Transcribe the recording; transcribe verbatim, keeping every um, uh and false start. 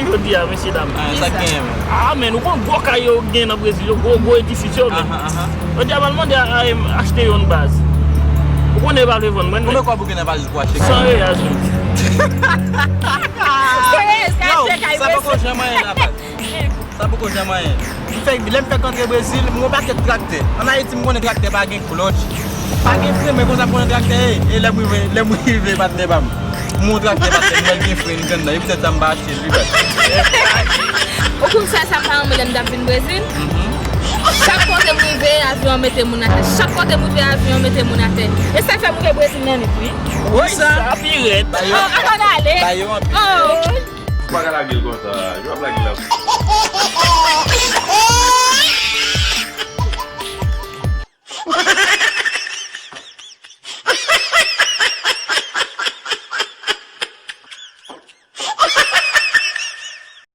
Jodi a, mesye dam. Ah, sa k genyen, man? Ah, men, ou konn gwo kay yo gen nan Brezil, yo gwo, gwo edifis yo, men. Aha, aha. Jodi a, m al mande a, a, em, achte youn baz. Ou konnen yo pa vle vann mwen, men. Konbyen kòb ou gen nan valiz pou achte kay? San reyal, jodi. San reyal, ka achte kay Brezil. Yo, sa poko janm anyen la, baz. Sa poko janm anyen. M fè, lè m fèk antre Brezil, m gon pakèt traktè. Ann Ayiti, m konnen traktè pa gen klòtch. Pa gen fren, men konsa m konnen traktè ye. E lè m rive, lè m rive, patnè pa m. M wè yon traktè, patnè, m wè l gen fren, li pran nan. E poutèt sa m pa achte l, wi, baz. Ou konn sa, sa m pa renmen lè m t ap vin Brezil? Chak kote m rive, avyon an mete moun atè. Chak kote m rive, avyon an mete moun atè. E sa k fè m rive Brezil nan nwit, wi. Wi, sa pi rèd. Oh, ann ale. Ba yo anpil. Oh. Ou pa ka lage l konsa, yo ap lage l la.